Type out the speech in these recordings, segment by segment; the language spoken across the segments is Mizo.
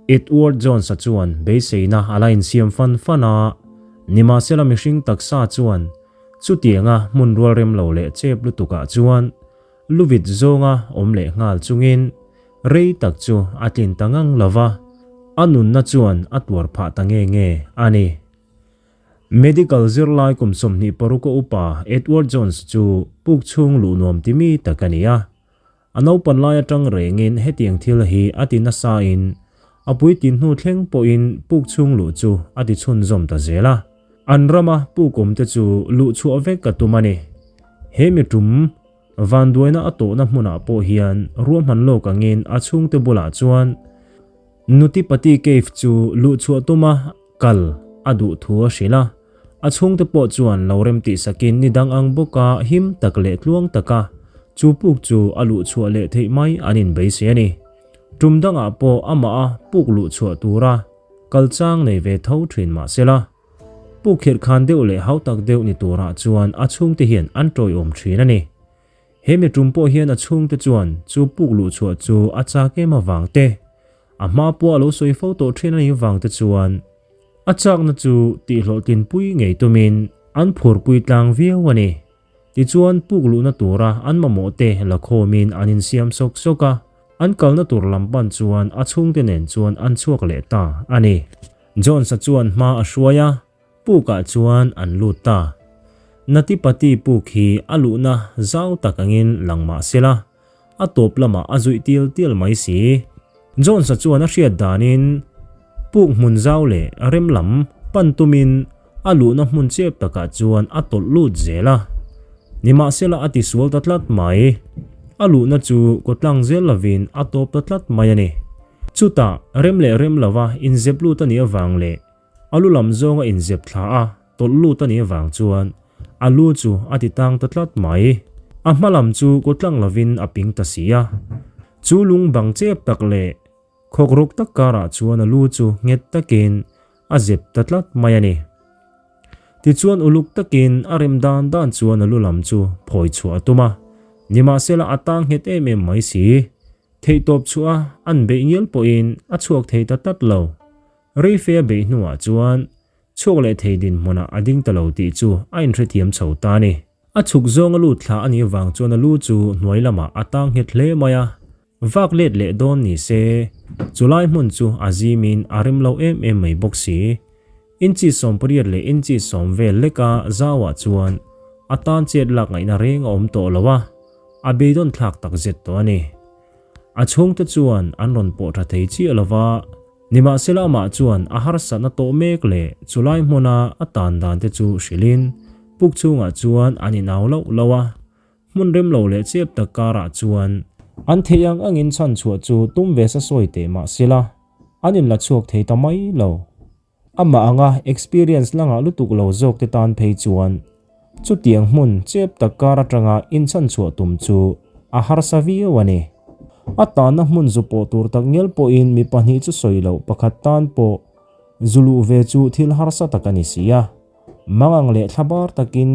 Edward Jones-a chuan beiseina a la insiam fan fan a, nimahsela mihring taksa chuan chutianga hmun rual rem lo leh chep lutukah chuan luvit zawnga awm leh nghal chungin rei tak chu a tlin ta ngang lo va, a nunna chuan a tuar phah ta nge nge a ni. Medical zirlai kum 26 a upa Edward Jones chu puk chhung luh nuam ti mi tak a ni a. A naupan lai atang rengin hetiang thil hi a ti nasa in a puitlin hnu thleng pawhin puk chhung luh chu a ti chhunzawm ta zel a. An rama puk awm te chu luh chhuah vek a tum a ni. He mi tum vanduaina a tawhna hmunah pawh hian ruahman lawk angin a chhungte bulah chuan Nutipati Cave chu luh chhuah tuma Kal a duh thu a hrilh a, a chhungte pawh chuan lo rem tih sakin ni dang ang bawka him tak leh tluang taka chu puk chu a luh chhuah leh theih mai an inbeisei a ni. Tum dangah pawh amah a puk luh chhuah tura kal chang nei ve tho thin mah sela, puk khirh khan deuh leh hau tak deuh ni turah chuan a chhungte hian an tawiawm thin a ni. He mi tum pawh hian a chhungte chuan chu puk luh chhuah chu a chak em avang te, a hma pawh a lo sawi fo tawh thin a nih vang te chuan a chakna chu tihhlawhtlin pui ngei tumin an phurpui tlang viau a ni. Tichuan puk luhna tura an mamawh te la khawmin an insiam sawk sawk a, an kalna tur lam pan chuan a chhungte nen chuan an chhuak leh ta a ni. Jones-a chuan hma a hruai a, Pukah chuan an lut ta. Natipati puk hi a luhna zau tak angin lang mah sela, a tawp lamah a zuih tial tial mai si. Jones-a chuan a hriat danin puk hmun zau leh rem lam pan tumin a luhna hmun chep takah chuan a tawlh lut zel a. Nimahsela a tisual ta tlat mai. A luhna chu kawtlang zel lovin a tawp ta tlat mai a ni. Chutah rem leh rem lova inzep lut a nih avang leh A lu lam zawng a inzep thla a, tawlh lut a nih avang chuan a lu chu a ti tang ta tlat mai. A hma lam chu kawtlang lovin a ping ta si a. Chu lung bang chep tak leh khawk ruk tak karah chuan a lu chu nghet takin a zep ta tlat mai a ni. Tichuan uluk takin a rem dan dan chuan a lu lam chu phawi chhuah a tum a, nimahsela a tang nghet em em mai si. Theihtawp chhuah a an beih ngial pawhin a chhuak thei ta tlat lo. Reife a beih hnuah chuan chhuak leh thei dinhmunah a ding ta lo tih chu a inhrethiam chho ta a ni. A chhuk zawng a lut thla a nih vang chuan a lu chu hnuai lamah a tang nghet hle mai a, vak let leh dawn ni se chulai hmun chu a zimin a rem lo em em mai bawk si. Inchi 80 leh inchi 10 vel leka zauah chuan a tan chet lak ngaihna reng a awm tawh lo a, a beidawn thlak takzet tawh a ni. A chhungte chuan an rawn pawh tha thei chiah lo va, nimahsela amah chuan a harsatna tawh mek leh chulai hmuna a tan dan te chu hrilhin puk chhungah chuan an inau loh loh a, hmun rem lo leh chep tak karah chuan an theih ang angin chhanchhuah chu tum ve sa sawi teh mahsela an inla chhuak thei ta mai lo. Amah anga experience la ngah lutuk lo zawk te tan phei chuan chutiang hmun chep tak kar atanga inchhanchhuah tum chu a harsa viau a ni. A tanna hmun zu pawh tur tak ngial pawhin mi pahnih chu sawi loh pakhat tan pawh zu luh ve chu thil harsa tak a ni si a. Mangang leh thlabar takin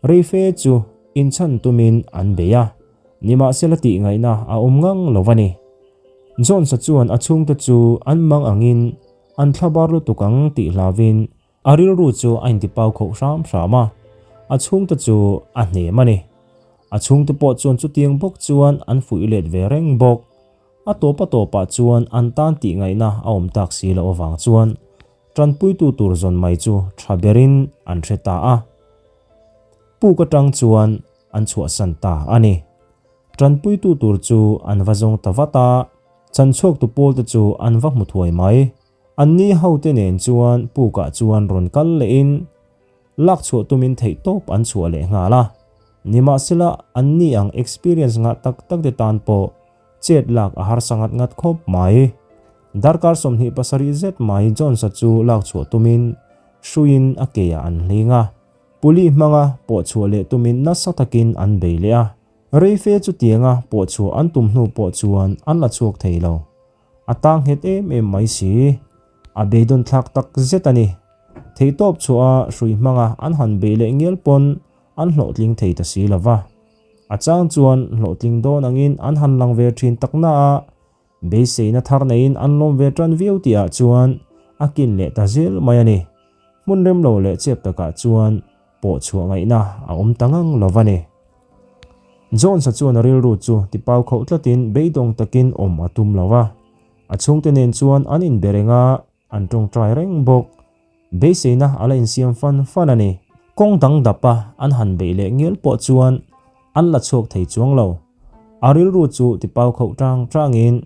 reife chu inchhan tumin an bei a, nimahsela tihngaihna a awm ngang lo a ni. Jones-a chuan a chhungte chu an mang angin An thlabar lutuk ang tih hlauvin a rilru chu a intipau khoh hram hram a, a chhungte chu a hnem a ni. A chhungte pawh chuan chutiang bawk chuan an fuih let ve reng bawk. A tawp a tawpah chuan an tan tih ngaihna a awm tak si loh avang chuan tanpuitu tur zawn mai chu tha berin an hre ta a. Puk atang chuan an chhuahsan ta a ni. Tanpuitu tur chu an va zawng ta vat a. Chanchhuaktu pawlte chu an va hmu thuai mai. Anni hote nen chuan pukah chuan rawn kal lehin lak chhuah tumin theihtawp an chhuah leh nghal a. Nimahsela, anni ang experience ngah tak tak te tan pawh chet lak a harsa ngat ngat khawp mai. Darkar 27 zet mai Jones-a chu lak chhuah tumin hruiin a keah an hling a. Puli hmanga pawh chhuah leh tumin nasa takin an bei leh a. Reife chutianga pawh chhuah an tum hnu pawh chuan an la chhuak thei lo. A tang nghet em em mai si. A beidawn thlak tak zet a ni. Theihtawp chhuah a hrui hmanga an han beih leh ngial pawn an hlawhtling thei ta si lo va. A chang chuan hlawhtling dawn angin an han lang ve thin tak na a. Beiseina thar neiin an lawm ve tan viau tihah chuan a kin leh ta zel mai a ni. Hmun rem lo leh chep takah chuan pawh chhuah ngaihna a awm ta ngang lo va ni. Jones-a chuan a rilru chu tipau khauh tlatin beidawng takin awm a tum lo va. A chhungte nen chuan an inbe reng a, an tawngtai reng bawk. Beiseina a la insiam fan fan a ni. Kawng dang dapa an han beih leh ngial pawh chuan an la chhuak thei chuang lo. A rilru chu tipau khauh tang tangin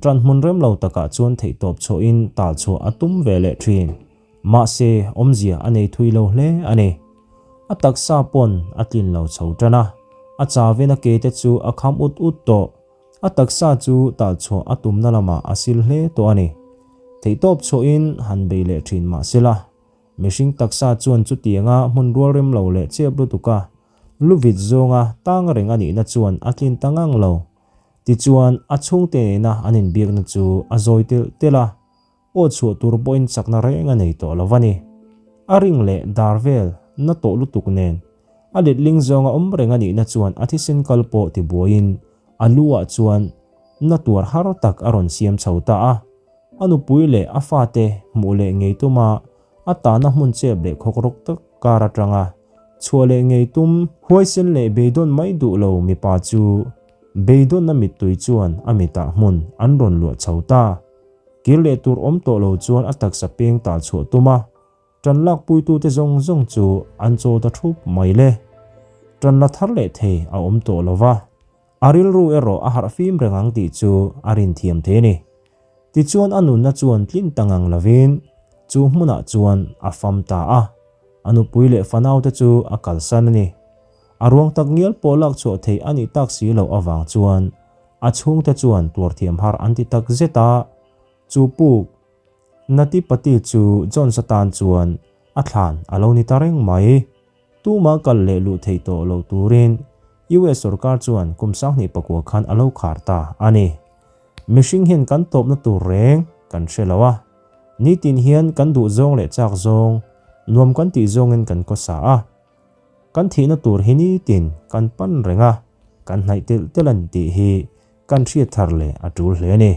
tan hmun rem lo takah chuan theihtawp chhuahin tal chhuah a tum ve leh thin. Mahse, awmzia a nei thui lo hle a ni. A taksa pawn a tlin lo chho tan a, a chavin a ke te chu a kham ut ut tawh. A taksa chu tal chhuah a tumna lamah a sil hle tawh a ni. Theihtawp chhuahin han bei leh thin mah sela, mihring taksa chuan chutianga hmun rual rem lo leh chep lutuk a, luvit zawnga tang reng a nihna chuan a tlin ta ngang lo. Tichuan, a chhungte nena an inbiakna chu a zawi telh telh a. Aw chhuah tur pawhin chakna reng a nei tawh lo a ni. A ring leh dar vel na tawh lutuk nen a letling zawnga awm reng a nihna chuan a thisen kal pawh tibuaiin a lu ah chuan na tuar har tak a rawn siam chho ta a. A nupui leh a fate hmuh leh ngei tuma a tahna hmun chep leh khawk rawk tak kar atanga chhuah leh ngei tum huaisen leh beidawn mai duh lo mipa chu beidawnna mittui chuan a mitah hmun an rawn luah chho ta. Kir leh tur awm tawh lo chuan a taksa peng tal chhuah tum a, ṭan lak puitute zawng zawng chu an chaw ta thup mai le. Ṭan la thar leh thei a awm tawh lo va, a rilru erawh a harh fim reng ang tih chu a rin thiam thei a ni. Tichuan a nunna chuan tlin ta ngang lovin chu hmunah chuan a fam ta a, a nupui leh fanaute chu a kalsan a ni. A ruang tak ngial pawh lak chhuah theih a nih tak si loh avang chuan A chhungte chuan tuarthiam har an ti tak zet a, chu puk Natipati chu Jones atan chuan a thlan a lo ni ta reng mai. Tuma kal leh luh theih tawh lo turin US sorkar chuan kum 2009 khan a lo khar ta a ni. Mihring hian kan tawpna tur reng kan hre lo a, nitin hian kan duh zawng leh chak zawng, nuam kan tih zawngin kan khawsa a. Kan thihna tur hi nitin kan pan reng a, kan hnaih telh telh a ni tih hi kan hriat thar leh a tul hle a ni.